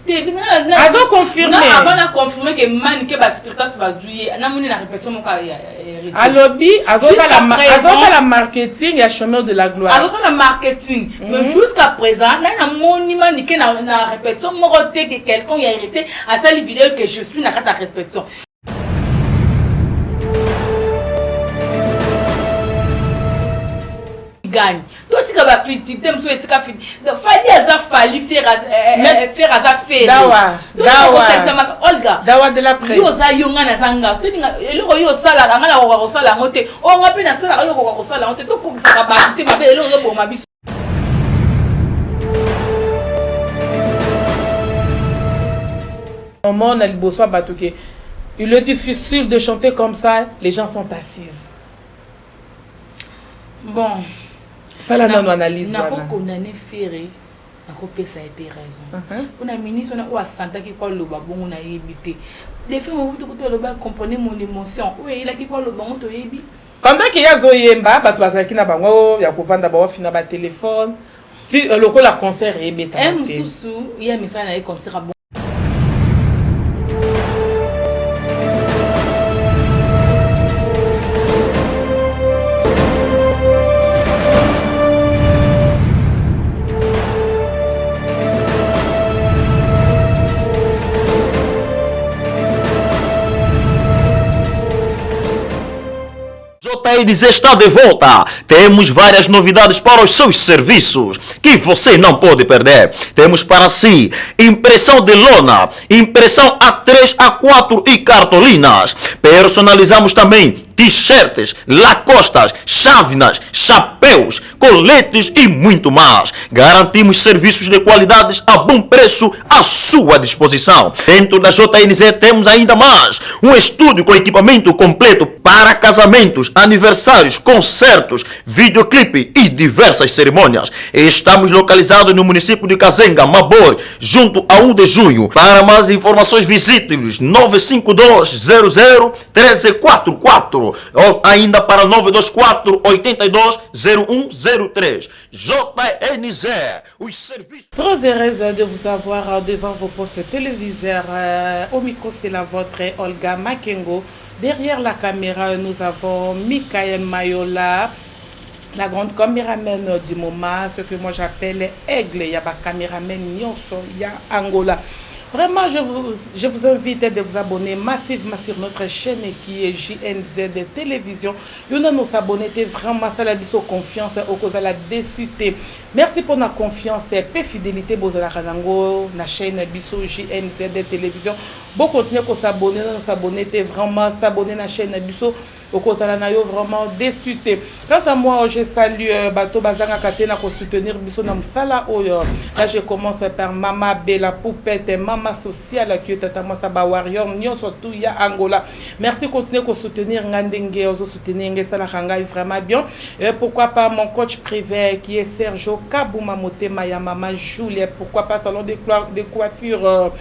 Te, azo confirmer. Non, avant na confirmer que Manike ba spiritas bazui ye, namoni na répétition moko ya Héritier. Alobi azosala Jusqu'à présent- azosala marketing ya chemin de la gloire. Azosala marketing, mais jusqu'à présent ngai namoni Manike na répétition moko te que quelqu'un ya Héritier asali vidéo que je suis na kati ya répétition. Gagne, totika bafitite mosusu esika fiti. Fally aza Fally, Ferre aza Ferre. Dawa, dawa. Kosangisamaka, Olga. Dawa de la presse. Yo oza yo, ngai naza nga. Tolinga eloko yo osalaka, ngai nakoka kosala yango te. Oyo ngai mpe nasalaka, yo okoka kosala yango te. Tokokisaka bato te mabe, eloko ezoboma biso. Moment na liboso ya bato ke il est difficile de chanter comme ça, les gens sont assises. Bon. Sala nano analyse wana. Nakokondane Ferre, nakopesa ye mpe raison mpona ministre wana oyo asantaki mpo aloba bongo. Nayebi te defe mobutu kutu aloba: "Comprenez mon émotion." Oyo eyelaki mpo aloba ngo, toyebi. Pendant ke ye azoyemba, bato bazalaki na bango ya kovanda, bawafina batelefone ti lokola concert eyebetaka e te. Mosusu ye misala na ye concert ya JNZ está de volta. Temos várias novidades para os seus serviços que você não pode perder. Temos para si impressão de lona, impressão A3, A4 e cartolinas. Personalizamos também t-shirts, lacostas, chávenas, chapéus, coletes e muito mais. Garantimos serviços de qualidade a bom preço à sua disposição. Dentro da JNZ temos ainda mais um estúdio com equipamento completo para casamentos, aniversários, concertos, videoclipe e diversas cerimônias. Estamos localizados no município de Cazenga, Mabor, junto a 1 de junho. Para mais informações, visite-nos 952 00 1344 ou ainda para 924 82 0103. JNZ, os serviços. Très heureuse de vous avoir devant vos postes téléviseurs. Au micro, c'est la vôtre, Olga Makengo. Derrière la caméra, nous avons Michael Mayola, la grande caméraman du moment, ce que moi j'appelle Aigle. Il y a ba caméraman nyonso, il y a Angola. Vraiment, je vous invite de vous abonner massivement sur notre chaîne qui est JNZ Télévision. Yo nano s'abonner vraiment, ça la biso confiance, okozala déçu te. Merci pour la confiance et fidélité bozalaka nango na chaîne biso JNZ Télévision. Bon, continuer ko s'abonner, nano s'abonner te, vraiment s'abonner na chaîne biso, okozala na yo vraiment déçu te. Quant à moi, je salue bato bazangaka te na kosoutenir biso na mosala oyo. Là, je commence par Mama Bela Poupette, mama sociale qui tata mwasa bawarrior nyonso tu ya Angola. Merci, continue kosoutenir nga ndenge ozosoutenir nga, esalaka ngai vraiment bien. Et pourquoi pas mon coach privé qui est Sergio Kabuma Motema ya Mama Julie. Pourquoi pas salon de coiffure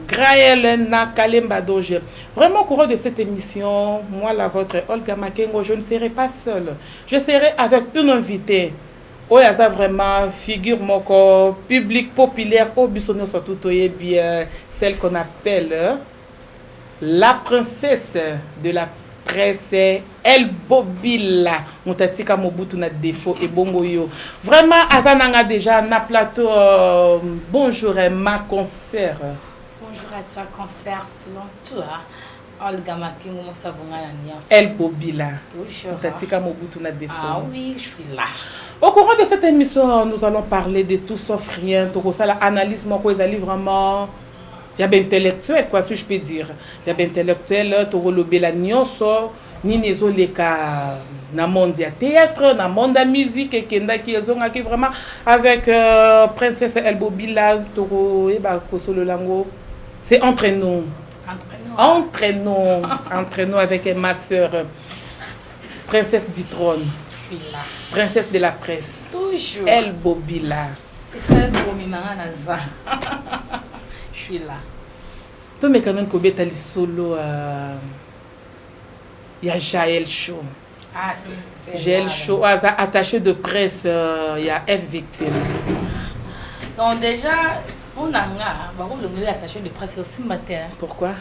Graël na Kalemba Doge. Vraiment, au courant de cette émission, moi, la vôtre, Olga Makengo, je ne serai pas seule. Je serai avec une invitée. Oyo aza vraiment figure moko public populaire oyo biso nyonso tu toyebi, celle qu'on appelle la princesse de la presse, El Bobila, moto atika Mobutu na défaut ebongo yo. Vraiment, aza nanga déjà na plateau. Bonjour ma concert. Bonjour à toi, concert selon toi. Olga Makingo Mosabonga na nyonso. El Bobila. Toujours. Moto atika Mobutu na défaut. Ah oui, je suis là. Au courant de cette émission, nous allons parler de tout sauf rien. Tokosala analyse moko ezali vraiment ya baintellectuel, quoi, si je peux dire. Ya baintellectuel, tokolobela nyonso nini ezoleka na monde ya théâtre, na monde ya musique, ekendaki ezongaki. Vraiment, avec princesse El Bobila, tokoyeba kosolola yango. C'est entre nous. Entre nous. Entre nous, entre nous avec ma sœur, princesse du trône. Je suis là. Princesse de la presse. Toujours. El Bobila. Espèce bomimanga naza. Je suis là. Tomeka nani kobeta lisolo ya Jael Show. Ah, c'est Jael là. Show aza attaché de presse ya F Victime. Donc déjà, Mpo na nga, bakolongola attaché de presse, osimba te. Pourquoi?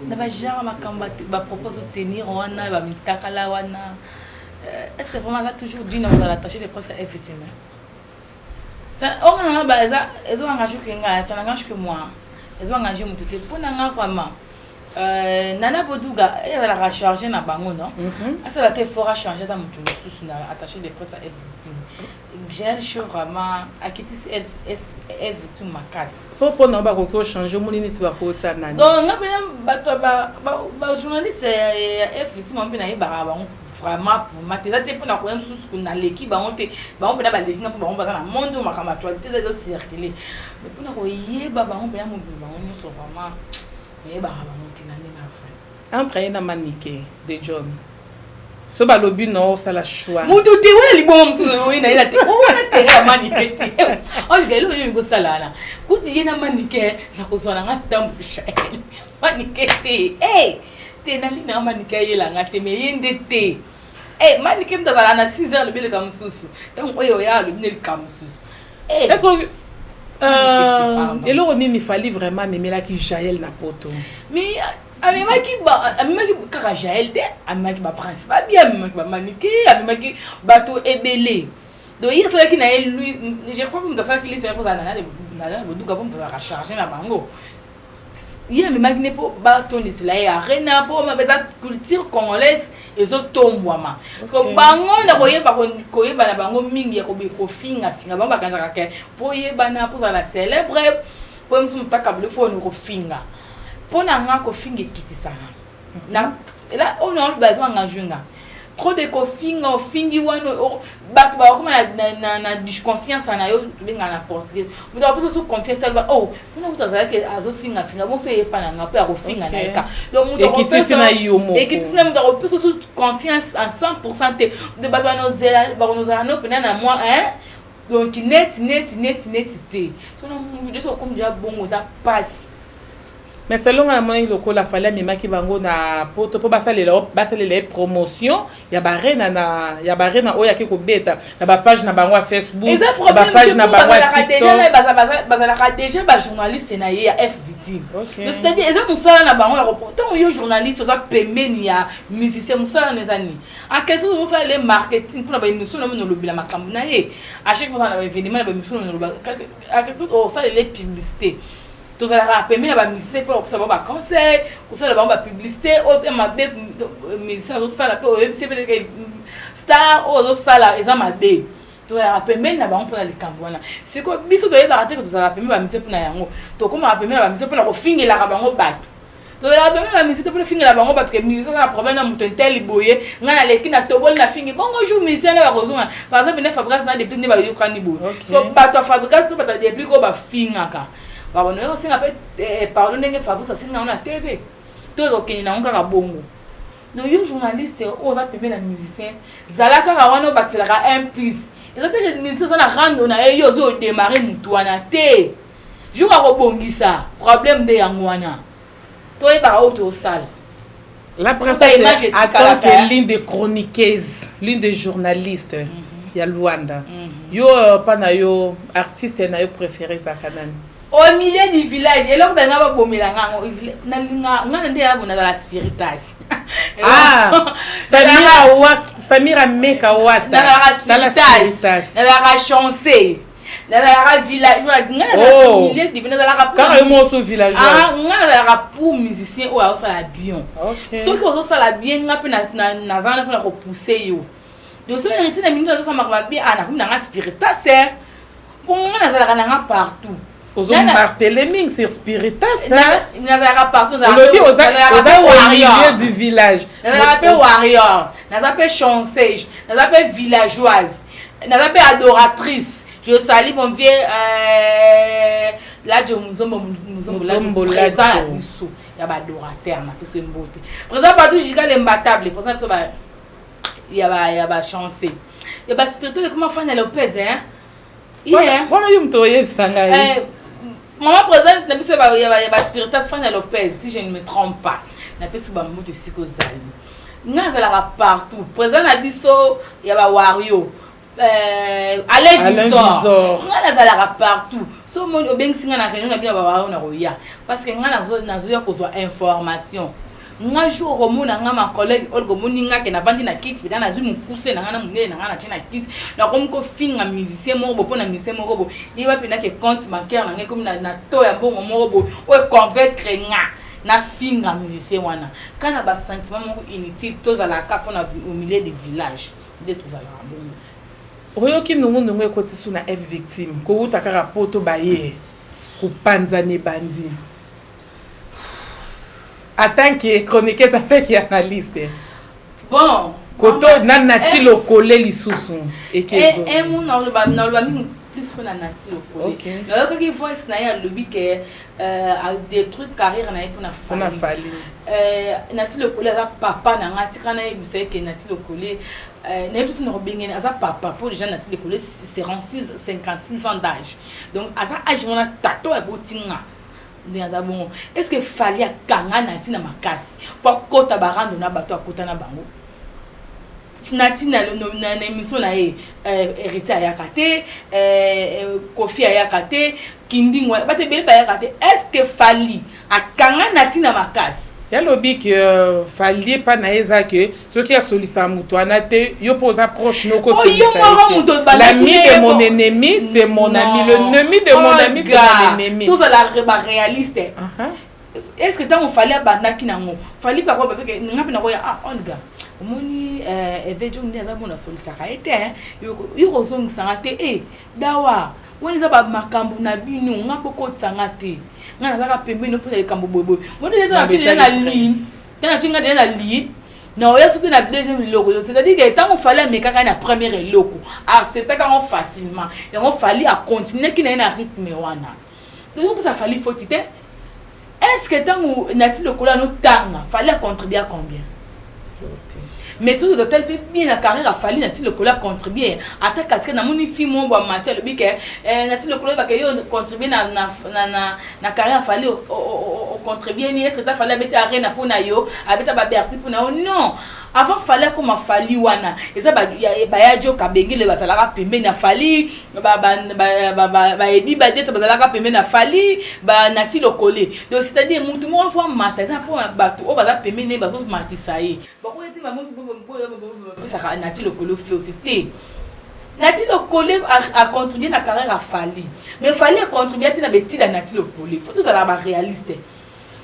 Na bagenre makambo bapropose otenir wana, bamitakala wana, est ce que vraiment aza toujours digne na kozala attaché de presse ya Fvictime? Oyo nga ezo engage que nga, ça n'engage que moi, ezo engage motu te. Mpo na nga vraiment, Nana Boduga ezalaka chargé na bango, non? Asala te effort achange ata motu mosusu na attaché de presse ya Fvictime. Jael Show vraiment akitisi Fvictime makasi. So mpona bakoki ochange, omoni neti bakotia nani? Donc nga mpena, bato bajournaliste ya Fvictime mpe nayebaka bango vraiment vraiment te. Eza te mpona koya mosusu naleki bango te, bango mpena baleki nga mpo bango baza na monde oyo makambo actualité eza ezocircule. Mais mpona koyeba bango mpena mobima, bango nyonso, vraiment nayebaka bango te na ndenge ya vrai. Entre ye na Manike de John, so balobi no osala choix? Mutu te wana, libongo mosusu oyo nayela te, wana tere ya Manike te. Olika eloko nini kosala wana? Kutu ye na Manike, nakozwa nanga ntambo Jael. Manike te te, nalinga Manike ayelanga te, mais ye nde te. Manike mutu azalaka na 6 heures, alobi eleka mosusu, ntango oyo oya alobi nde likambo mosusu. Est ce que eloko nini Fally vraiment amemelaki Jael na Poto? Mais amemaki kaka Jael te, amemaki baprince babi, amemaki bamanike, amemaki bato ebele. Donc ye asalaki na ye, lui, je crois que moto asalaki liste kozala na Boduka mpo moto azalaka chargé na bango. Ye amemaki nde mpo batonisela ye arena, mpo eza culture congolaise ezotombwama, parce que bango na koyeba koyeba na bango mingi ya kofingafinga, bango bakanisaka ke mpo oyebana, mpo ozala célèbre, mpo mosu moto akabela, fo oni kofinga. Mpo na nga, kofinga ekitisaka na oyo na bazo engage nga trop de kofinga. Ofingi wana, bato bakokoma na disconfiance na yo. Tobengaka na portugais, moto akopesa so confiance, aloba: "Oh, mpona kutu azalaki azofingafinga bonso, eyepa na nga mpe akofinga na ye ka." Donc moto ekitisi na moto akopesa so confiance en 100 te. Bato banozela, bakonozala no mpena na mwa, donc neti neti neti neti te. So na mutu so okomi deja bongo, eza pasi. Mais selon nga, namonaki lokola Fally amemaki bango na Poto mpo basalela ye promotion ya barena na ya barena oyo ake kobeta na bapage na bango ya Facebook. Eza bapage na bango ya TikTok. Bazalaka déjà bajournaliste na ye ya Fvictime, c'est-à-dire eza mosala na bango ya ntango yo journaliste oza pembeni ya musicien, mosala na eza nini? En question, ozosala le marketing mpona baémission na mino olobela makambo na ye à chaque fois na baévénement, na baémission na oloba. En question, osalela publicité. Tozalaka pembeni na bamusicien mpe kopesa bango baconseil, kosala bango bapublicité oyo mpe mabe musicien azosala, mpe oyebisi mpe star oyo azosala eza mabe. Tozalaka pembeni na bango mpona likambo wana. Sikoyo biso toyebaka te ke tozalaka pembeni bamusicien mpona yango. Tokomaka pembeni na bamusicien mpona kofingelaka bango bato. Tozalaka pembeni bamusicien te mpona fingela bango bato, ke musicien aza na problème na moto inteli boye, ngai naleki na toboli na fingi bongo. Jour musicien nde bakozonga, par exemple nde Fabrigas na Deplik nde bayokani boye, bato ya Fabrigas to bato ya Deplik oyo bafingaka babona osenga mpe pardon ndenge Fabrice asenga yango na TV, to ekokende nango kaka bongo. Donc yo journaliste oyo oza pembeni na musicien, zala kaka wana, obakiselaka un plus. Eza te musicien oza na rando na ye, yo ozo odémarre motu wana te. Jour akobongisa problème nde yango wana, toyebaka oyo tosala. La princesse, en tant que l'une des chroniqueuses, l'une des journalistes ya Luanda, yo pa na yo, artiste na yo préféré ezalaka nani? Au milieu du village, eloko benga babomela ngango, nalinga nga na nde ya nazala spiritas. Ah, Samira wa Samira Meka Wata. Nazalaka spiritas, nazalaka chance, nazalaka villageoise nga. Oh. Milieu du nazalaka. Kaka yo moko villageoise? Nga nazalaka pour musicien oyo azosala bien. Soki ozosala bien, nga mpe naza wana mpona kopousse yo. Donc soki neti na minute azosala makambo mabe, a nakomi nanga spiritas, mpo nga nazalaka nanga partout. Ozomartele mingi sur spiritas. Nazalaka partout. Olobi oza au milieu du village. Nazalaka mpe warrior, naza mpe chancege, naza mpe villageoise, naza mpe adoratrice. Je salue mon vieux Ladio Muzombo, Muzombo Ladio, président ya biso ya baadorateur. Na biso mbote, président Patou Giga l'imbattable, président biso ya bachance, ya baspirituel. Ekoma Fanya Lopez, hein? Wana yo moto oyebisa ngai. Mama présidente na biso ya baspiritas, Fanya Lopez, si je ne me trompe pas, napesi bambutu esika ozali. Nga azalaka partout. Président na biso ya bawario. Alain Visor. Nga nazalaka partout. So omoni obengisi nga na réunion na bino babayo na koya. Parce que nga nazoya kozwa information. Nga jour okomona nga ma collègue Olga, omoni nga ke navandi na kiti mpenza, nazwi mokuse na nga na monene na nga, natie na kiti, nakomi kofinga musicien moko bo mpo na musicien moko bo, yeba mpenza ke compte bancaire na ngai ekomi na to ya mbongo moko bo oyo convaincre nga nafinga musicien wana. Ka na basentiment moko inutile, tozalaka mpona au milieu du village nde tozalaka bongo. Oyoki nungunungu ekoti su na F Victime, kowuta kaka poto baye kopanzana ebandi. En tant que chroniqueuse, en tant que analyste, bon, koto na Nati Lokole lisusu ekezo. Naloba mingi plus mpo na Nati Lokole. Nayokaki voice na ye, alobi ke adétruire carrière na ye mpona mpona Fali. Nati Lokole aza papa na nga. Tika nayebisa ye ke Nati Lokole, nayebi so na kobengeni, aza papa po déjà Nati Lokole 46, 56 ans d'âge, donc aza âge wana tato ya botinga ndenge aza bongo. Est ce que Fali akanga Nati na makasi po akota barando na bato akota na bango? Nati na émission na ye, Héritier ayaka te, Kofi ayaka te, Kindingo, bato ebele bayaka te. Est ce que Fali akanga Nati na makasi? Yalobi ke Fali epa na ye eza ke soki asolisaka moto wana te, yo mpo oza proche. Yo moko moto. L'ami de mon ennemi, c'est mon ami, l'ennemi de mon ami, c'est mon ennemi. Tozala baréaliste. Est ce que ntango Fali abandaki nango, Fali pako babeke nga mpe nakoya: "Ah Olga, omoni Eve Jo nde aza bona, asolisaka ye te, yo kozongisanga te." E dawa wana eza bamakambo na bino, nga bokotisanga te. Nga nazaka pembeni mpona likambo boyeboye. Moni na ligne te, na tinga te na ligne na oya soki na deuxième eloko. C'est-à-dire que ntango Fali amekaka na première eloko, acceptaka yango facilement, yango Fali acontinueki na ye na rythme wana. Tozopesa Fali foti te. Est ce que ntango Nati Lokolo anotanga, Fali acontribue à combien? Mais tout total mpe bien na carrière afali, Nati Lokolo acontribue ata katika. Namoni film moko bwa Mati alobi ke Nati Lokolo oyebaka yo contribue na carrière afali, ocontribue ni? Est ce que ta Fali abeti Arena mpo na yo, abeta baBercy mpo na yo? Non. Avant Fali akoma Fali wana, eza baya Joka Bengele bazalaka pembeni ya Fali, baedi badete bazalaka pembeni ya Fali, banati Lokole. Donc c'est à dire mutu moko faut amata, eza mpo bato oyo baza pembeni bazomatisa ye. Bakoya te bapesaka Nati Lokole foti te. Nati Lokole acontribue na carrière ya Fali, mais Fali acontribue te na betila Nati Lokole. Faut tozala baréaliste.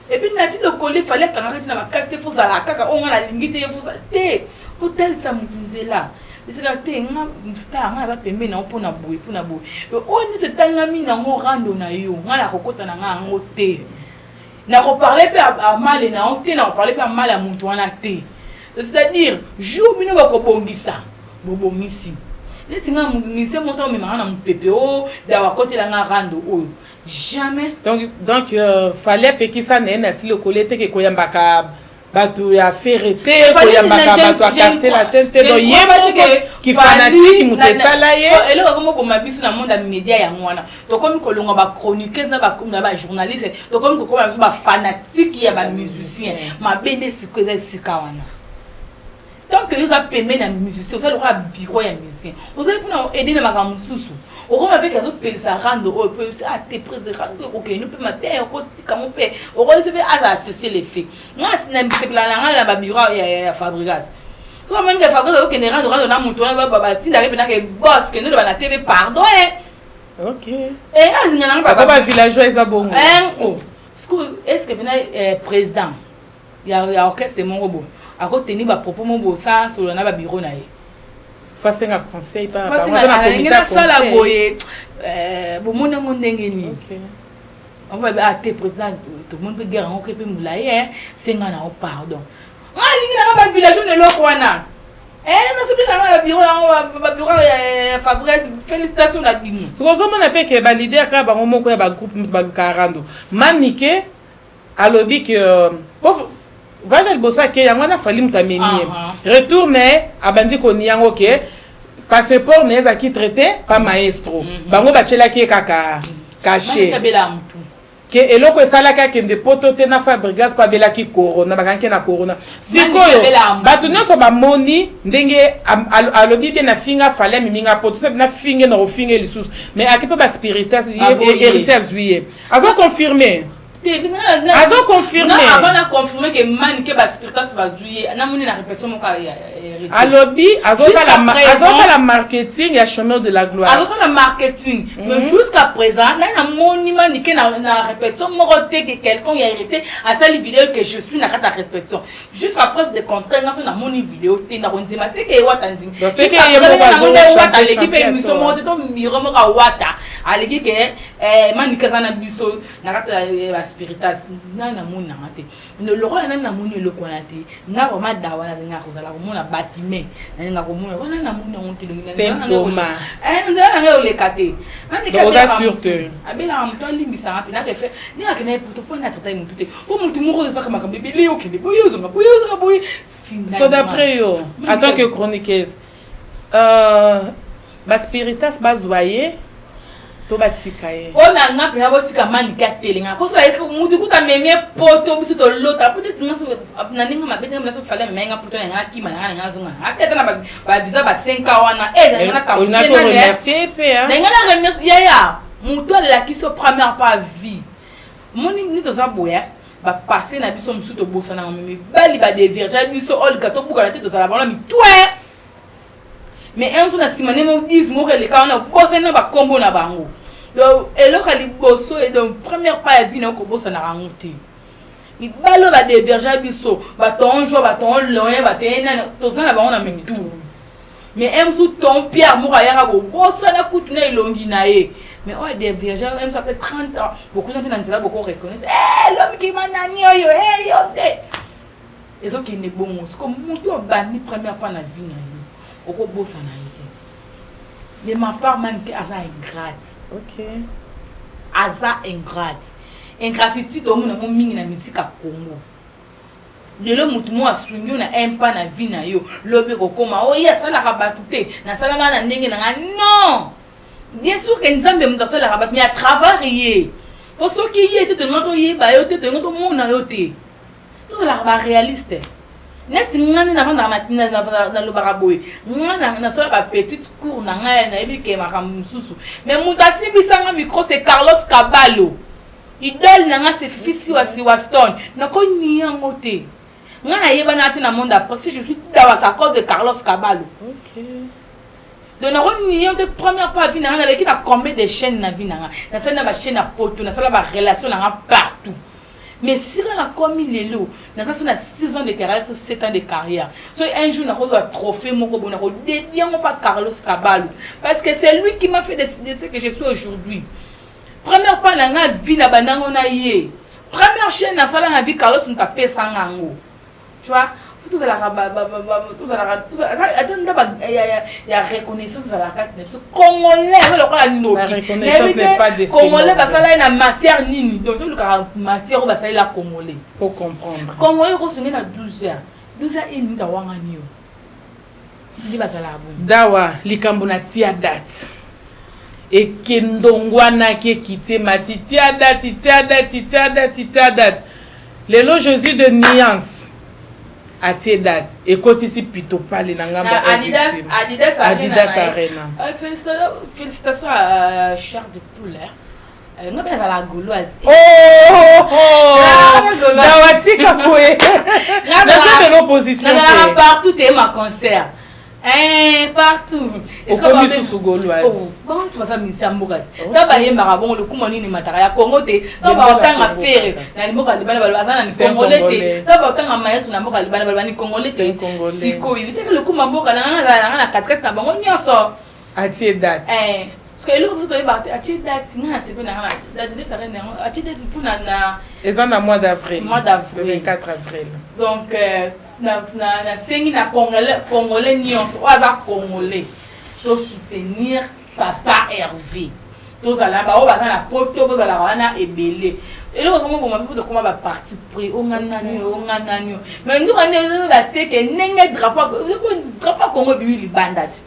Et puis Nati Lokole, Fali akangaka ti na makasi te. Faut ozala kaka oyo nga nalingi te, faut te, faut talisa motu nzela esika te. Nga star, nga naza pembeni nango mpona boye, mpona boye. Oyo neti etangami nango rando na yo, nga nakokota na nga yango te, nakoparle mpe amale na yango te, nakoparle mpe amale ya motu wana te. C'est-à-dire jour bino bakobongisa, bobongisi neti nga mise moto omemanga na mopepe o dawa akotelanga rando oyo, jamais. Donc fallait apekisa na ye Nati Lokole te ke koyambaka bato ya Ferre te, koyambaka bato ya Quartier Latin te. Donc ye moko kifanatike moto esala ye. Eloko akomoboma biso na monde ya média yango wana. Tokomi kolonga bachroniqueuse na bajournaliste, tokomi kokoma biso bafanatike ya bamusicien. Mabe nde sikoyo eza esika wana. Tant que yo oza pembeni ya musicien, oza lokola bureau ya musicien, ozali mpona aide na makambo mosusu, okoma mpe azopelisa rando oyo mpo oyebisi: "Ah te, prise rando ekokende mpe mabe, okotikamo mpe okoyebisi mpe azala cessez le fait." Nga nasepela na ngai na babureau ya Fabrigas. So bamoni ke Fabrigas azokende rando rando na motu wana, batindaki mpena boss kende oloba na TV: "Pardon e." Nga alinga nanga. Bavillageois eza bongo. Est ce que mpena président ya orchestre moko boye akoteni bapropos moko boye sans solola na babureau na ye? Fasenga conseil. Alingi nasala boye, bomoni yango ndenge nini? Ah te, président, tomoni mpe guerre yango ke mpe molai, senga nango pardon. Nga alingi nanga bavillage na eloko wana, nasepeli nanga babureau yango, babureau ya Fabrice, félicitation na bino. Soki ozomona mpe ke baleader kaka bango moko ya bagroupe moto balukaka rando, Manike alobi ke voyage ya liboso ake yango wana, Fali moto amemi ye. Retour na ye, abandi koni yango ke passeport na ye ezalaki traité pa maestro. Bango batielaki ye kaka cachet. Abela mutu. Ke eloko esalaki akende poto te na Fabregas po abelaki corona, bakangaki ye na corona. Sikoyo bato nyonso bamoni ndenge alobi bien nafinga Fally amemi nga poto, nafinge na kofinga ye lisusu mais ake mpe ba spiritas héritier azwi ye azo confirmer. Azo confirmer. Non, avant na confirmer que Manike ba spiritas bazwi ye, namoni na répétition moko ya héritier. Alobi azosala marketing ya chômeur de la gloire. Azosala marketing. Mais jusqu'à présent, na namoni Manike na répétition moko te que quelqu'un ya héritier asali vidéo que je suis na kati ya répétition. Jusqu'à preuve de contraire, nga so namoni vidéo te, na kondima te ke Wata ndimi. Jusqu'à présent, namoni Wata aleki pe émission moko te, to miro moko ya Wata aleki ke Manike aza na biso na kati ya ba spiritas. Nga namoni nanga te. Lokola nani namoni eloko wana te, nga vraiment dawa nalinga kozala komona batime, nalinga komona wana namoni yango te. Nzela na ngai oleka te. Abelaka moto alimbisanga mpe narefe ndenge akenda ye poto mpo na traita ye motu te, po motu moko ozaka makambo ebele, okende boye ozonga boye ozonga boye. D'après yo, en tant que chroniqueuse, ba spiritas bazwa ye to batika ye? Mpo na nga mpena botika Manike atelenga, mpo so bayeki mutu kuta amemi poto, biso tolota po neti nga so na ndenge mabe te. Nga so Fally amemi nga poto na nga, kima na nga na nga zonga na nga te, ata na bavisa ba 5 ans wana e na nga na remercier mpe. Na nga na remercier yaya motu alakisi yo première pas vie. Moni nini toza boya bapasse na biso mosusu tobosanaka, mibali badévierger biso, olika tobukana te, tozala bango na mitwe. Mais un jour na nsima nde mo 10 moko eleka wana, obosani na bakombo na bango. Donc eloko ya liboso, donc première pas ya vie na yo, kobosanaka yango te. Mibali oyo badévierger biso, baton jour, baton loin, bato ye nani, toza na bango na mitu. Mais un mosusu ton Pierre moko ayaka, bobosana kutu na elongi na ye. Mais oyo adévierger un mosusu après 30 ans, bokuza mpe na nzela, boko reconnaître lomi kima nani oyo yo nde ezokende bongo. Siko motu abandi première pas na vie na yo, okobosana ye te. De ma part, même te aza ingrate. Aza ingrate. Ingratitude omona yango mingi na misika Congo lelo. Motu moko asungi yo na un pas na vie na yo, lobi ekokóma oyo ye asalaka bato te, nasalama na ndenge na nga. Non, bien sûr ke Nzambe moto asalaka bato, mais à travers ye, mpo soki ye te, tolinga toyeba yo te, tolinga tomona yo te. Tozalaka baréaliste. Neti nga nde navandaka, nalobaka boye, nga nasala bapetite cour na ngai, nayebi ke makambo mosusu. Mais moto asimbisanga micro, c'est Carlos Cabalo. Idole na nga, c'est Fifi Siwa Siwa Stone. Nakoni yango te, nga nayebana te na monde. Après, si je suis dawa, c'est à cause de Carlos Cabalo. Donc nakoni yango te. Première pas vie na nga, naleki na combien de chaîne na vie na nga, nasali na bachaîne na poto, nasala barelation na nga partout. Mais sika nakomi lelo, naza so na 6 ans de carrière, so 7 ans de carrière, so un jour nakozwa trophée moko boye, nakodédier yango pa Carlos Cabalo, parce que c'est lui qui m'a fait décider ce que je suis aujourd'hui. Première pas na nga vie na bandango na ye, première chaîne nasala na vie, Carlos moto apesanga yango. Tu vois, faut tozalaka ata nda ya reconnaissance ezalaka kati na biso congolais. Aza lokola ndoki, nayebi te congolais basala ye na matière nini. Donc tolukaka matière oyo basalela congolais. Pour comprendre. Congolais okosonge na 12 heures, 12 heures 1 minute, awangani yo nde bazalaka bongo. Dawa likambo na tia date, ekendongwanaki, ekiti, emati, tia date, tia date, tia date, tia date. Lelo Jésus de nuance atie date, ekotisi pito pale na ngambo. Adidas, Adidas. Adidas Arena. Félicitations à Chair de Poule. Nga mpe nazala gauloise. Dawa, tika boye, naza de l'opposition. Nazalaka partout te, ma concert partout. Okomi susu gauloise. Banso baza ministère mboka te, ta bayembaka bongo lokuma nini emataka ya Congo te. Ta baotanga Ferre na mboka libanda, baloba aza na congolais te. Ta baotanga Mayeso na mboka libanda, baloba ni congolais te. Sikoyo eseke lokuma mboka na nga, nazala nanga na katikati na bango nyonso. Atie date. Parce que eloko biso toyebaka te, atie date, nga na sepe na nga na date sarene yango, atie date mpona na Eza na mois d'avril. Mois d'avril. Le 24 avril. Donc nasengi na congolais nyonso oyo aza congolais, tosoutenir papa Hervé. Tozala baoyo baza na poto, bozalaka wana ebele. Eloko koma boma mpe tokoma baparti pris, onga nani oyo, onga nani oyo. Mais nzoka nde ezoba te ke ndenge drapeau ya Congo ebimi libanda ti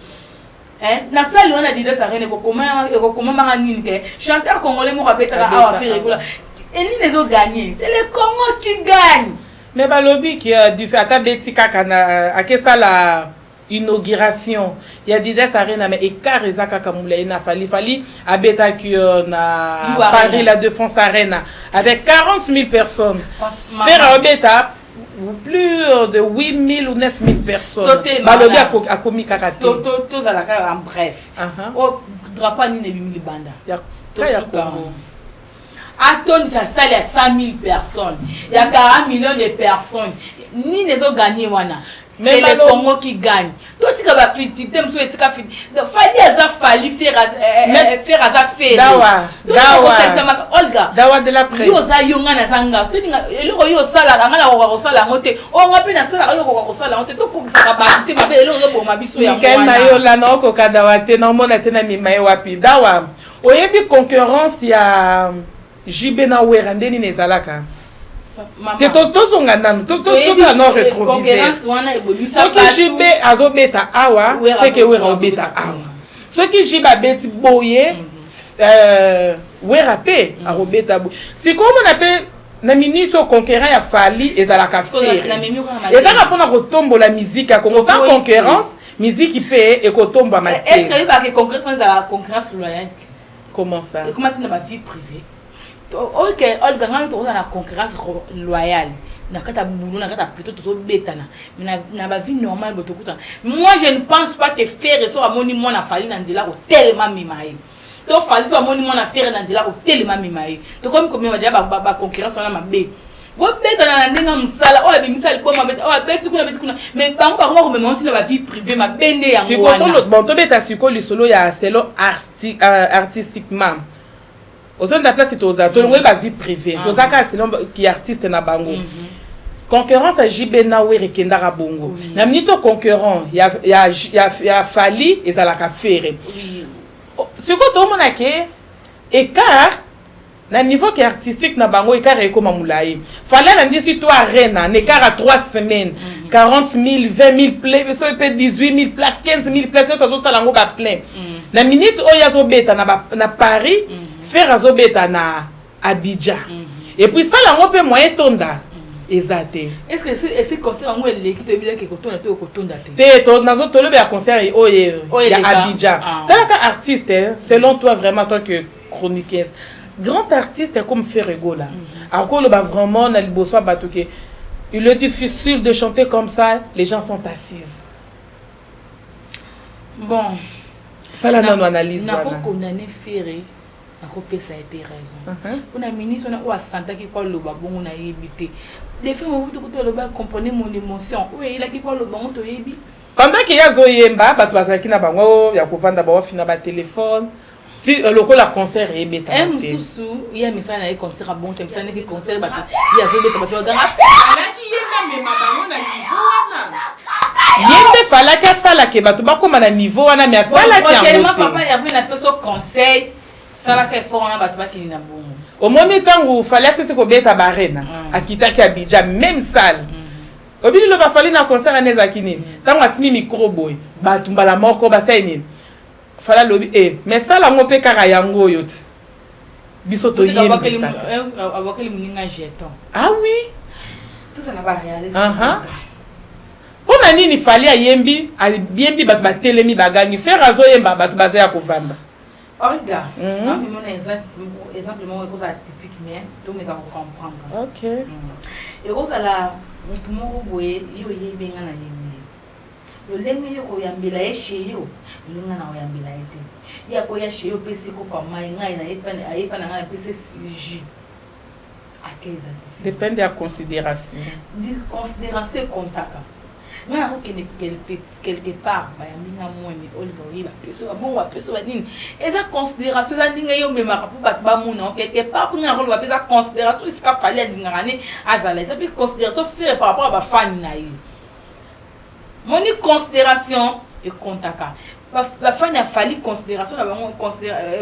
nasali wana Adidas Arena, ekokomamaka nini ke chanteur congolais moko abetaka awa, Ferre Gola. Et nini ezogagner? C'est le Congo qui gagne. Mais balobi ki du fait ata beti kaka na akesala inauguration ya Adidas Arena, mais écart eza kaka molai na Fally. Fally abetaki na Paris La Défense Arena avec 40 000 personnes. Ferre abeta plus de 8 000 ou 9 000 personnes. Balobi akomi kaka te. Tozala kaka en bref. O drapeau nini ebimi libanda? Ya Congo. Atondisa salle ya 100 000 personnes, ya 40 millions de personnes, nini ezogagner wana? C'est le Congo qui gagne. Totika bafutilité mosusu esika Fally aza Fally, Ferre aza Ferre. Olga. Dawa de la presse. Yo oza yo, ngai naza nga. Tolinga eloko yo osalaka, ngai nakoka kosala yango te. Oyo nga mpe nasalaka, yo okoka kosala yango te. Tokokisaka bato te mabe. Eloko ezoboma biso yango. Mikael Mayola, naokoka dawa te, naomona te na mima ye wapi. Dawa, oyebi concurrence ya JB na Wera nde nini ezalaka te? Tozonga nanu, totala no rétroviseur. Soki JB azobeta awa, seke Wera obeta awa. Soki JB abeti boye, Wera mpe akobeta boye. Sikoyo omona mpe na minute oyo concurrent ya Fally ezalaka Ferre. Ezalaka mpona kotombola musique ya Congo. Sans concurrence, musique mpe ekotombwama te. Est ce que oyebaka concurrence ezalaka concurrence loyale? Comment ça? Ekoma ntina bavie privée. Ok, Olga, ngai tokozala na concurrence loyale na kati ya boulot, na kati ya plutôt tozobetana, mais na bavie normale bo tokutana. Moi, je ne pense pas que Ferre so amoni mwana Fally na nzela kotelema mema ye, to Fally so amoni mwana Ferre na nzela kotelema mema ye. Tokomi komema deja baconcurrence wana mabe. Bobetana na ndenge ya mosala. Oyo abimisa liboma, oyo abeti kuna, abeti kuna, mais bango bakoma komema ntina bavie privée mabe nde yango wana. Bon, tobeta sikoyo lisolo ya selo artistiquement. Ozonda place toza, tolongoli bavie privée, toza kaka selon ki artiste na bango. Concurrence ya JB na Wera ekendaka bongo. Na minute oyo concurrent ya Fally ezalaka Ferre. Sikoyo tomona ke écart na niveau ke artistique na bango, écart ekóma molai. Fally alandisi to Arena na écart ya 3 semaines, 40 000, 20 000 plein, soki mpe 18 000 place, 15 000 place, nyonso azosala yango baplein. Na minute oyo azobeta na Paris, Ferre azobeta na Abidjan. Et puis sala yango mpe moyen tonda eza te. Est ce que esi concert yango eleki, toyebilaki ekotonda to ekotonda te? Te, tolobela concert oyo ya Abidjan. Talaka artiste, selon toi vraiment, tant que chroniqueuse, grand artiste comme Ferre Gola akoloba vraiment na liboso ya bato ke il est difficile de chanter comme ça, les gens sont assises? Bon. Sala nano analyse wana. Nakokondamner Ferre, nakopesa ye mpe raison mpona ministre wana oyo asantaki mpo aloba bongo. Nayebi te defe mobutu kutu aloba: "Comprenez mon émotion." Oyo eyelaki mpo aloba ngo, toyebi. Pendant ke ye azoyemba, bato bazalaki na bango ya kovanda, bawafina batelefone ti lokola concert eyebeta. E mosusu ye misala na ye concert abongo te, misala ndenge concert bato ye azobeta, bato baganga. Alaki ye nde amema bango na niveau wana, ye nde falaki asalake bato bakóma na niveau wana, mais asalaki yango te. Papa Hervé, napesa conseil: salaka effort wana, bato bakende na bongo. Omoni ntango Fally asisi kobeta baArena, akitaki Abidjan, même salle. Obili loba Fally na concert wana ezalaki nini? Ntango asimi micro boye, bato mbala moko basali nini? Fally alobi e mais sala yango mpe kaka yango oyo ti biso toyembisaka. Abwakeli moninga jeton. Ah oui. Tozala baréaliste. Mpona nini Fally ayembi, ayembi, bato batelemi, bagangi? Ferre azoyemba, bato baza ya kovanda. Olga, amemona exemple moko ekozala typique, mais tomeka kocomprendre. Ekozala motu moko boye, yo oyebi, nga nayebi ye. Lolenge yo koyambela ye chez yo, lolenge na koyambela ye te. Ye akoya chez yo, opesi kopa mai, ngai ayepa na ngai, napesi jus, ake, eza dépend ya considération. Considération ekontaka. Ngai nakokende quelque part, bayambi nga mwene olinga oyeba, bapesi babongo, bapesi banini, eza considération. Eza ndenge yo omemaka mpo bato bamona quelque part. Mpo ngai nakoloba mpe eza considération. Esika Fally alingaka ne azala, eza mpe considération Ferre par rapport ya bafani na ye. Moni, considération ekontaka. Bafani ya Fally, considération na bango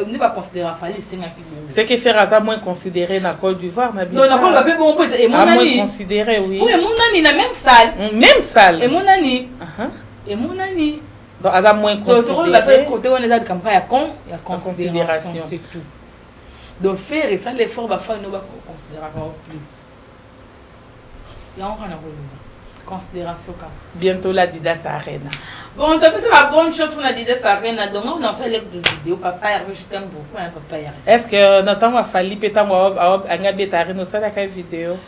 nde baconsidéra Fally, esengaki bongo. C'est que Ferre aza moins considéré na Côte d'Ivoire na Donc nakoloba mpe bongo mpo emonani. Considéré, oui. Po emonani na même salle. Même salle. Emonani, emonani. Donc aza moins considéré. Tokoloba mpe côté wana eza likambo ya con ya considération, c'est tout. Donc faire esala effort, bafani oyo bakoconsidéraka o plus. Yango kaka na koloba, considération kaka. Bientôt l'Adidas Arena. Bon, topesa ba bonne chose mpona Adidas Arena. Donc on osala de vidéo. Papa Hervé, je t'aime beaucoup, hein, papa Hervé. Est ce que na ntango afali mpe, ntango anga beta arena, osalaka vidéo?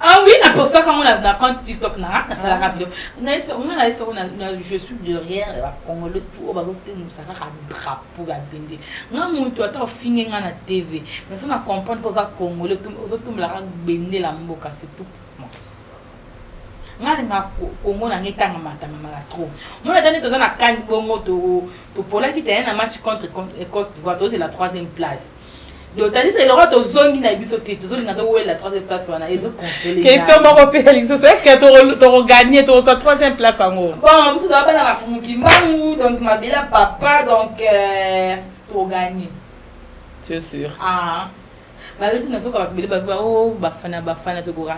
Ah oui, napostaka yango na compte TikTok na nga, nasalaka vidéo. Nga nayebisa ngo, je suis derrière bacongolais tout oyo bazotemisa kaka drapeau ya bende. Nga moto ata ofinge nga na TV, mais so na comprendre ke oza Congolais, ozotumbelaka bendela mboka, c'est tout pour moi. Nga alinga Congo na nga etangamatanga trop. Mona ata nde toza na kani bongo, topolaki terrain na match contre Côte d'Ivoire, tozela troisième place. Donc tandis eloko tozongi na biso te, tozolinga towela troisième place wana, ezoconsole. Question moko mpe lisusu: est ce que tokogagner, tokozwa troisième place yango? Bon, biso toza bana bafumuki mbangu, donc mabele ya papa, donc togagner. C'est sûr? Ah, malgré tout nasoka bato ebele bato o bafana bafana, tokokaka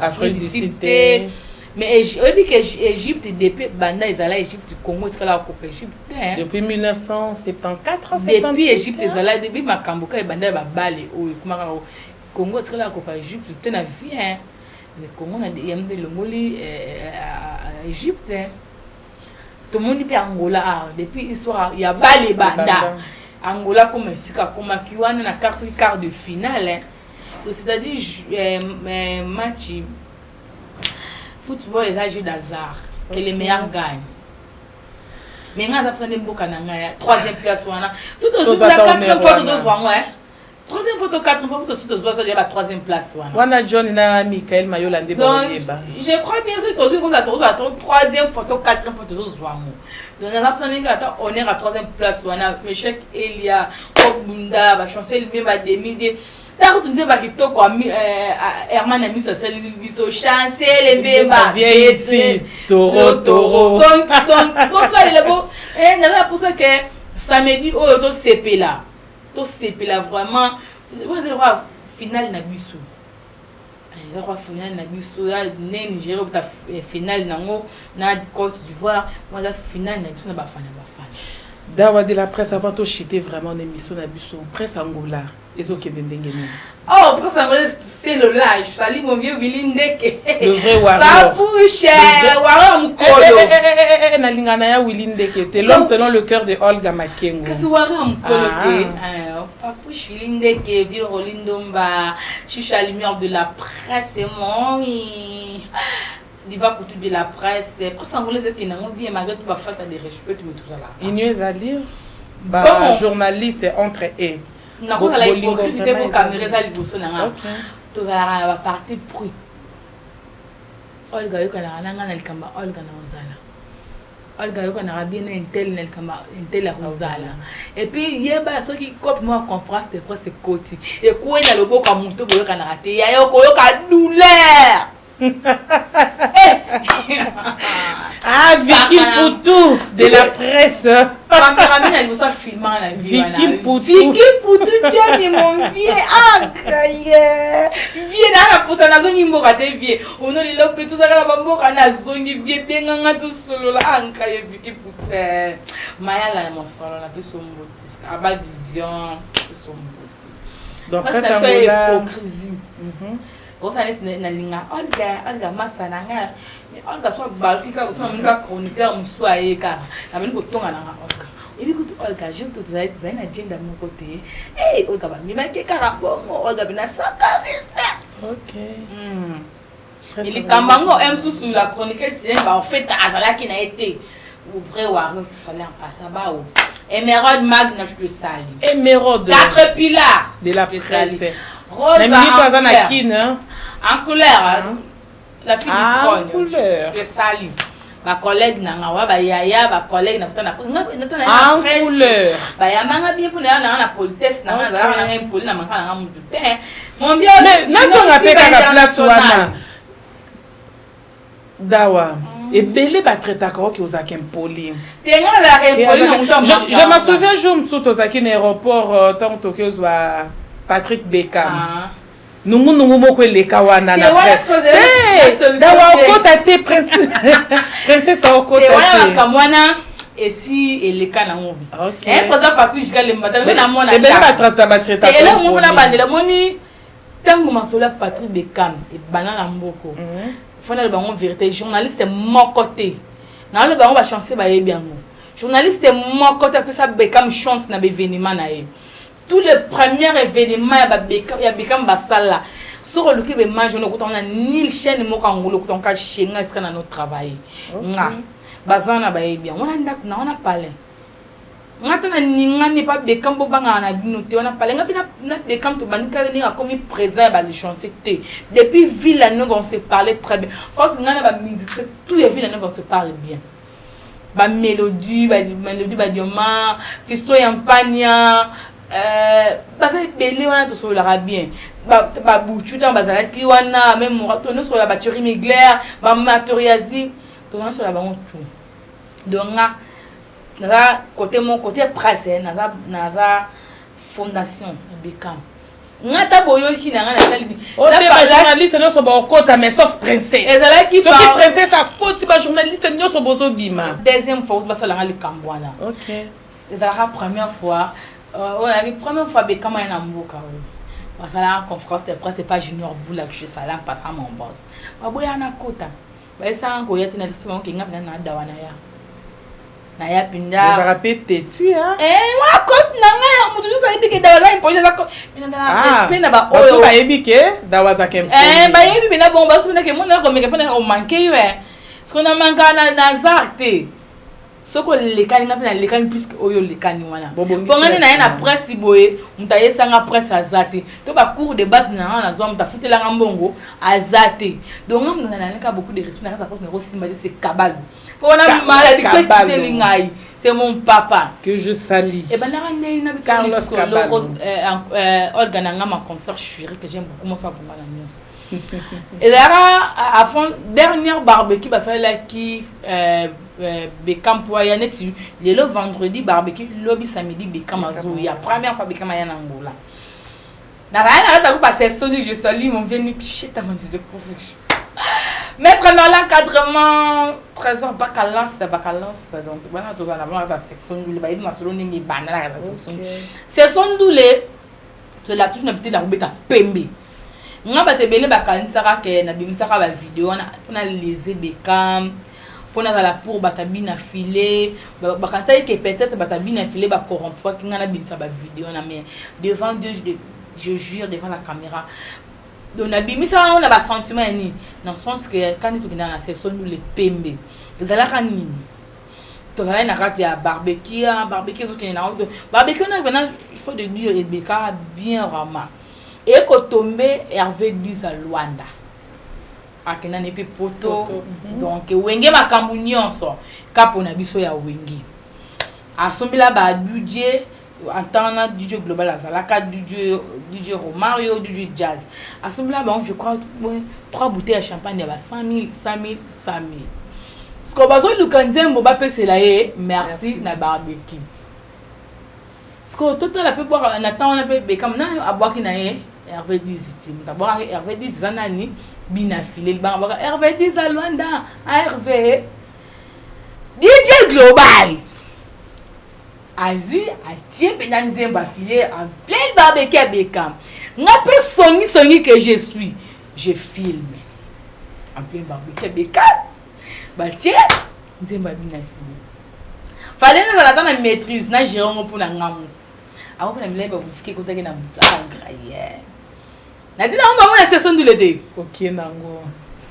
Afrique du Sud te. Mais oyebi ke Égypte, depuis banda ezala Égypte, Congo etikala kokoka Égypte te. Depuis 1974. Depuis Égypte ezala, depuis makambo kaka ebanda ya babale oyo ekoma kaka, Congo etikala kokoka Égypte te na vie. Mais Congo yango elongoli Égypte. Tomoni mpe Angola, ah, depuis histoire ya bale ebanda, Angola koma esika akomaki wana na quart, soki quart de finale, hein. Donc c'est-à-dire match football eza jeu d'hasard, que le meilleur gagne. Mais ngai aza mposa nde mboka na ngai troisième place wana. So tozwi la quatrième fois, tozozwa yango, troisième fois to quatrième fois, po tosi tozwa so ba troisième place wana. Wana John na Michael Mayola nde baoyeba. Je crois bien, soki tozwi, kozala tozwa troisième fois to quatrième fois, tozozwa yango. Donc naza mposa ndenge ata honneur ya troisième place wana. Meshek Elia Obunda, bachancel mie bademi de ntango tunzemba kitoko, Herman Amisi asali biso Chancel Mbemba. Toro toro. Donc bosalela bo naza mposa ke samedi oyo tosepela, tosepela vraiment. Oyo eza lokola finale na biso, eza lokola finale na biso ne Nigeria obeta finale nango na Côte d'Ivoire. Mo eza finale na biso na Bafana Bafana. Dawa de la presse, avant tochuter vraiment na émission na biso, presse Angola ezokende ndenge nini? Oh, presse angolaise, c'est le lâche. Salut mon vieux Willy Ndeke. Le vrai warrior. Papouche, warrior mukolo. Nalinga na ya Willy Ndeke te, l'homme selon le cœur de Olga Makengo. Kasi warrior mukolo te. Papouche Willy Ndeke, vieux Rolindomba, Chicha lumière de la presse, mon diva kutu de la presse. Presse angolaise ekende yango bien malgré tout bafalta de respect, mais tozalaka. Union ezali, bajournaliste entre eux. Nakozala hypocrite te po caméra eza liboso na nga. Tozalaka na baparti pris. Olga ayokanaka na nga na likambo ya Olga na kozala, Olga ayokanaka bien na intel na likambo intel ya kozala. Et puis yeba, soki cope moko ya conférence de presse ekoti, ekwei na loboko ya moto boyokanaka te, yaya okoyoka douleur. Ah, Vicky Poutou de la presse. Cameraman na liboso afilmaka na vie. Vicky Poutou. Vicky Poutou, Johnny mon vieux. Ah, kaye. Vieux na na puta nazongi mboka te vieux. Ono lelo pe tozaka na bamboka, nazongi vieux, benganga tosolola. Ah, nkaye Vicky Poutou. Mayala na mosolo na biso mbote. Aba vision biso mbote. Donc presse na biso hypocrisie. Osala neti nalinga Olga, Olga master na ngai, mais Olga so baluki kaka, so namoni kaka chroniqueur mosusu aye kaka, nabandi kotonga nanga Olga. Oyebi kutu Olga je kutu tozali na agenda moko te. Hey, Olga bamemaki kaka bongo, Olga mpe sans charisme. Likambo yango e mosusu, la chroniqueuse Silene baofeta azalaki na ye te. Vrai warrior, tu fallait en passer bao. Émeraude Magna, je te salue. Émeraude. Quatre pillars de la je te presse. salue. Rosa Na ministre en aza na couleur. Kine, hein? En couleur, hein? La fille Ah, du trône. couleur. Je te salue. Bacollègue na nga wa bayaya, bacollègue na kutana na En couleur. Bayambanga bien mpona ya nanga na politesse na nga, nazalaka nanga impoli na maka nanga mutu te, mon vieux. Mais nazonga mpe kaka place wana, Dawa. Ebele batraitaka oki ozalaka impoli. Te, nga nazalaka impoli na mutu. Je me souviens jour mosusu tozalaki na aéroport, ntango toki ozwa Patrick Beckham, nungunungu moko eleka wana na presse. Dawa okota te, princesse okota te. Wana te. Makambo wana. Esi eleka nango. Ok. Président Patrice Galemba tango na mona. Ebele batrata batraita. Eloko moko na bandela moni ntango masolo ya Patrick Beckham ebanda na mboko. Fana bango vérité, journaliste moko te. Na bango ba chance, bayebi yango. Journaliste moko te apesa Beckham chance na baévénement na ye. Tous les premiers événements ya Beckham basala, soki oluki bemage wana, okutanga na nil chaîne moko yango, okutanga ka chez nga esika na no travailler. Nga baza na bayebi yango wana, ndako na wana palin nga ta na ningani epa Bekam, bobangaka na bino te. Wana palin nga mpe na Bekam tobandi kaka ndenge akomi présent ya balichance te. Depuis Villa Nova, on se parlait très bien, parce que ngai na bamusicien tout ya Villa Nova, on se parle bien. Bamélodie, bamélodie, badioma fisto ya mpania, baza ebele wana, tosololaka bien. Babuchu ntango bazalaki wana, même mora tonosola, bathierry Migler, bamatoriasi, tonosola bango tout. Donc nga naza côté moko, côté presse, naza fondation ya Bekam. Nga ta boyoki na nga nasali. Bajournaliste nyonso bakokota, mais sauf Princesse. Ezalaki Soki Princesse akoti, bajournaliste nyonso bozobima. Deuxième fois basalanga likambo wana. Ezalaka première fois oyo azalaki première fois Bekama ye na mboka oyo, basalaka conférence de presse pas Junior Bula, je salam pasa mon boss, baboya na kota, bayesaka koya te. Na lisa bango ke nga mpena na dawa na ya naya mpenza. Ozalaka mpe têtu. Wana kote na ngai ya moto nyonso ayebi ke dawa aza impoli, aza respect na baoyo. Bayebi ke dawa azaka. Bayebi mpena bongo, baso ke mona komeka mpe naka komanke yo, soki namanka na hasard te. Soki olekani, nga mpe nalekani plus que oyo olekani wana. Mpo nga nde naye na presse boye, moto ayesanga presse aza te, to bacours de base na nga nazwa, moto afutelanga mbongo aza te. Donc nga moto nalalaka beaucoup de respect na kati ya presse, nakosimba te. C'est Kabalu, mpo wana malédiction ekiteli ngai, c'est mon papa. Que je salue. Ebandaka ndenge na Carlos lisolo Olga na nga, ma consœur chérie que j'aime beaucoup, mosa bonga na nyonso. Ezalaka avant dernière barbecue basalelaki Bekam, mpo aya neti lelo vendredi barbecue, lobi samedi Bekam azoya. Première fois Bekam aya na Ngola, nazali na kati ya groupe section. Je salue mon vieux Nick Chetamandize Kufu, Maître Merlin, encadrement Trésor Bakalans Bakalans. Donc bana tozala na bango kata section ndule, bayebi masolo ndenge ebanda na kata section ndule. Tozala toujours na biteni ya kobeta pembe. Nga bato ebele bakanisaka ke nabimisaka bavideo wana mpona lese Bekam, mpo nazala pour bato abina file. Bakanisaki ke peut-être bato abina file bacorrompwaki nga nabimisa bavideo wana, mais devant Dieu, je jure devant la caméra, donc nabimisaka yango na basentiment ya nini, na sens ke kandi tokendaka na section ndule pembe. Ezalaka nini? Tozalaki na kati ya barbecue, barbecue ezokende nango, barbecue wana mpena, il faut de dire, ebekaka bien vraiment. Ekotombe Hervé Duza Lwanda akendani mpe poto. Donc Wenge makambo nyonso kapo na biso ya Wenge asombela ba DJ en temps na DJ Global azalaka, DJ Romario, DJ Jazz, asombela bango, je crois, trois bouteilles ya champagne ya ba 100 000, 100 000, 100 000. Parce que bazoluka nzembo bapesela ye merci na barbecue. Parce que totala mpe bwaka na ntango wana mpe Bekam na abwaki na ye Hervé 10 te. Moto abwakaki Hervé 10 eza nani? Bina File libanga bwaka Hervé 10 a Lwanda, Hervé DJ Global azwi, atie mpenza nzembo afile en pleine barbecue ya Bekam. Nga mpe songisongi que je suis, je filme en plein barbecue ya Bekam, batie nzembo ya Bina File. Fale nazala ata na maîtrise na gérer ngo mpona nga moko ako mpona milai babusiki ekotaki na motu angraye natina ngo bango na seso ndule te. Okie nango.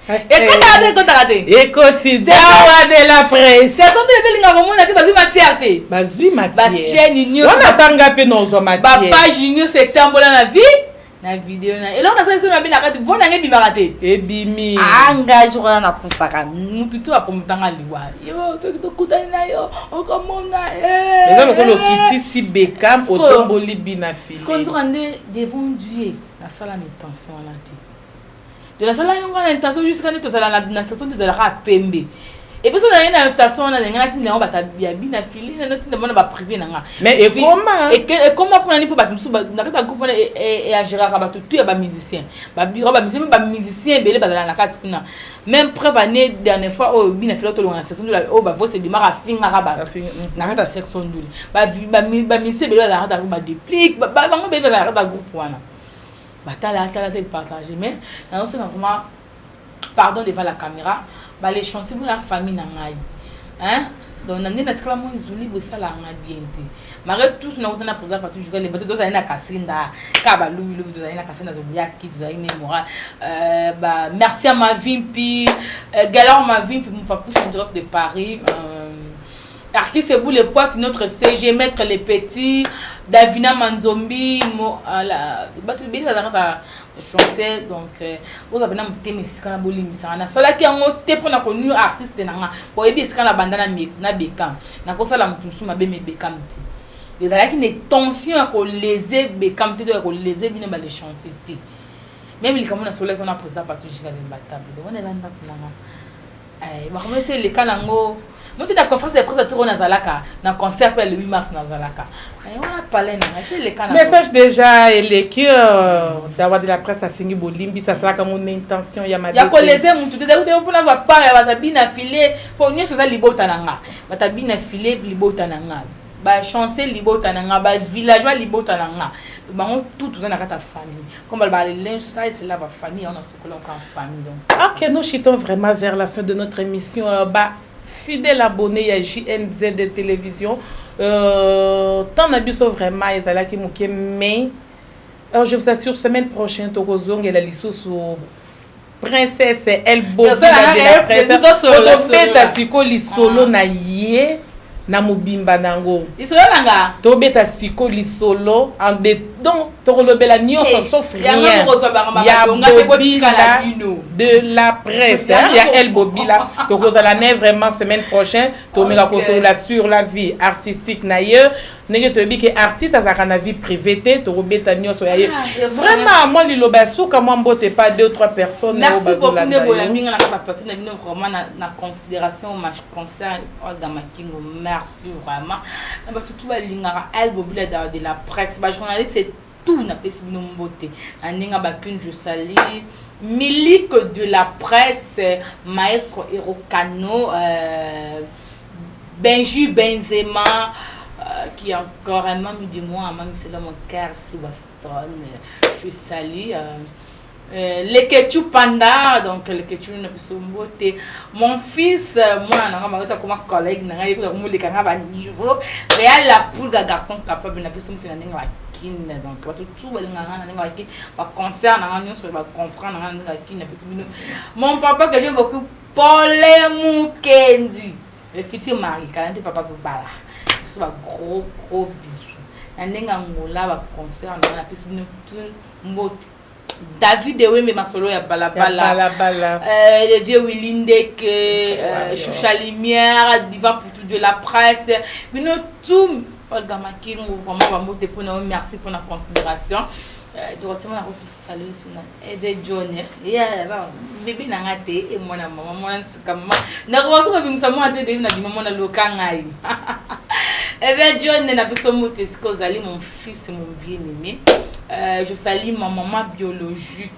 Ekotaka te, ekotaka te. Ekoti dawa de la presse. Seso ndule mpe lingaka komona te, bazwi matière te. Bazwi matière. Bachaîne nyonso. Wana tanga mpe nozwa matière. Bapage nyonso etambola na vie na video na eloko nasali so mabe na kati vo nanga ebimaka te. Ebimi. Anga jour wana nakufaka mutu tu apromotanga liwa yo, soki tokutani na yo okomona. Eza lokola okitisi Bekam, otomboli Bina. Siko nzoka nde devant Dieu nasala na intention wana te. De nasala yango na intention jusqu'à nde tozala na station, tozalaka pembe. Et puis so na ye na invitation wana, ndenge natinda yango, bato ya bina fili, natinda mpona baprivé na nga. Mais ekoma. Ekoma mpona nini? Mpo bato mosusu na kati ya groupe wana eagéraka bato tu ya bamusicien, babureau bamusicien, mpe bamusicien ebele bazala na kati kuna. Même preuve, année dernière fois oyo bina fili tolonga na section ndule, oyo bavoice ebimaka, afingaka bato na kati ya section ndule. Bamusicien ebele bazala na kati ya badeplique bango, ebele bazala na kati ya groupe wana. Batala atala te, partage. Mais nazosenga vraiment pardon devant la caméra, balechance mpona famille na ngai, hein. Donc na nde natikala mo ezuli bosalaka nga bien te. Malgré tout, nakuta na président Patou Juka Lemba te, tozali na Kasinda kaka balubilubi, tozali na Kasinda, toliaki, tozali me moral. Ba merci à Mavimpi, Galor Mavimpi, mon papou direct de Paris, Arki Sebou le pote, notre CG, Maître les Petits, Davina Manzombi, mo, la, bato ebele bazalaka français. Donc oza mpena motema esika na bolimbisaka, nasalaki yango te mpona konuire artiste na nga. Oyebi esika na banda na Bekam, nakosala moto mosusu mabe, me Bekam te. Ezalaki na intention ya koléser Bekam te to ya koléser bino balechance te. Même likambo nasolaki wana, président Patou Jika Lemba table, donc wana eza ndako na nga. Makambo esi eleka nango mote na conférence de presse toko nazalaka na concert mpe le 8 mars nazalaka wana, palais na ngai esi eleka. Message déjà eleki. Dawa de la presse asengi bolimbisi, asalaka ngo na intention ya mabe ya koléser mutu te. Ezali te mpona bapart ya bato bina file, mpo nyonso eza libota na nga. Bato bina file libota na nga, bachance libota na nga, bavillageois libota na nga, bango tout toza na kati ya famille. Comme balobaka, le linge sale c'est la bafamille, on a sokola encore en famille, donc. Ok, nous chutons vraiment vers la fin de notre émission. Bah, fidèle abonné ya JNZ de télévision, temps na biso vraiment ezalaki moke, mais alors je vous assure, semaine prochaine tokozongela lisusu princesse Elbobila de la presse. Tobeta siko lisolo na ye na mobimba nango. Lisolo nanga. Tobeta siko lisolo en de, donc tokolobela nyonso sauf rien ya Bobila de la presse, ya El Bobila. Tokozala ne vraiment semaine prochaine, tomeka kosolola sur la vie artistique na ye, ndenge toyebi ke artiste azalaka na vie privée te. Tokobeta nyonso ya ye vraiment. Mwa liloba ya suka, mwa mbote pa deux trois personnes. Merci beaucoup nde boyambi nga na kaka parti na bino, vraiment na considération ma concert Olga Makingo. Merci vraiment na bato tu balingaka El Bobila de la presse, bajournaliste tout, napesi bino mbote na ndenge bakune. Je salue Milik de la presse, maestro Erokano, Benji Benzema, qui est encore un ami de moi, un ami, c'est là mon cœur, Sébastien, je te salue. Lekechu Panda, donc Lekechu na biso mbote. Mon fils, moi nanga makota comme collègue nanga yeko ko moleka nga ba niveau Real la poule, garçon capable, na biso mbote na ndenge ba kin. Donc bato tout balinga nga na ndenge ba kin, ba concert nanga nyonso, ba confrère nanga na ndenge ba kin, na biso bino. Mon papa que j'aime beaucoup, Paul Mukendi, le futur mari kala nte papa zobala biso, ba gros gros bisous na ndenge Angola, ba concert nanga, na biso bino tout mbote. David Ewembe, masolo ya balabala, le vieux Willy Ndeke, Choucha Lumière, Divan Poutou de la presse, bino tout, Olga Makingo, vraiment bambote mpona yo, merci mpona considération. Dorothée mona kosaluer suna Eve John, bébé na nga te, e mwana mama, mwana ntika mama, nakoka soki obimisa mwana te debi na bima mwana loka ngai. Eve John, na biso moto esika ozali, mon fils, mon bien aimé. Je salue ma maman biologique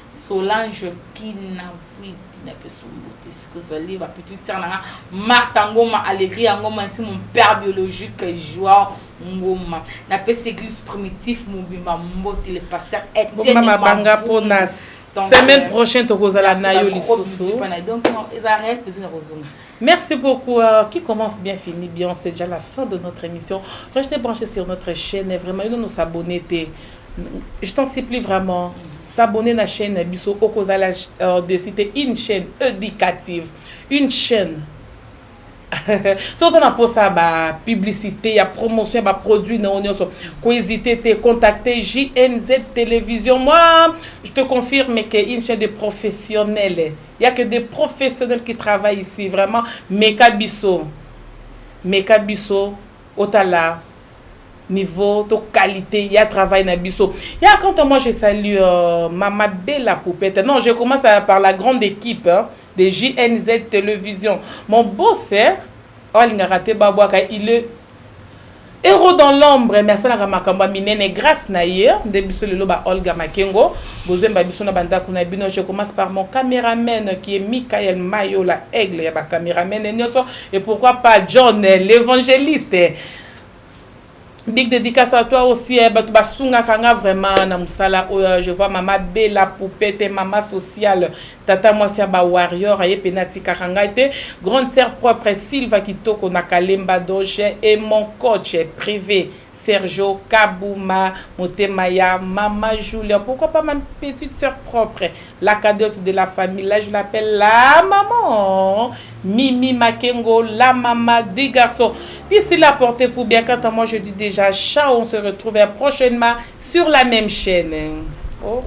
Solange Kinavuiti, na biso mbote esika ozali, bapetite sœur na nga Martha Ngoma, Allegri ya Ngoma, ainsi mon père biologique Joao Ngoma. Napesi église primitif mobimba mbote, le pasteur Etienne. Mabanga mpona semaine prochaine tokozala na yo lisusu. Donc eza réel plaisir na kozonga. Merci beaucoup. Qui commence bien finit bien. C'est déjà la fin de notre émission. Restez branchés sur notre chaîne. Vraiment, nous nous abonner. Je t'en supplie vraiment. S'abonner à la chaîne biso okozala de citer une chaîne éducative. Une chaîne soki oza na mposa bapublicité ya promotion ya baproduit na yo nyonso, kohésite te, contacter JNZ Télévision. Moi, je te confirme que une chaîne de professionnels, il y a que des professionnels qui travaillent ici. Vraiment, meka biso, meka biso, otala. Niveau to qualité ya travail na biso. Ya quant à moi, je salue Mama Bella Poupette. Non, je commence par la grande équipe, hein, de JNZ Télévision. Mon boss, hein, alingaka te babwaka, il est héros dans l'ombre, mais asalaka makambo ya minene. Grâce na ye nde biso lelo ba Olga Makengo bozwemba biso na bandako na bino. Je commence par mon caméraman qui est Michael Mayola, aigle ya bacaméraman nyonso, et pourquoi pas John l'évangéliste. Big dédicace à toi aussi, eh, bato basungaka nga vraiment na mosala oyo. Je vois Mama Bela Poupete, mama sociale, tata mwasi ya bawarrior, aye pene atikaka ngai te. Grande sœur propre Silva Kitoko na Kalemba Doge et mon coach privé Sergio Kabuma, motema ya Mama Julia. Pourquoi pas ma petite sœur propre, la cadette de la famille, là je l'appelle la maman Mimi Makengo, la maman des garçons. D'ici là, portez-vous bien. Quant à moi, je dis déjà ciao. On se retrouve prochainement sur la même chaîne. Oh.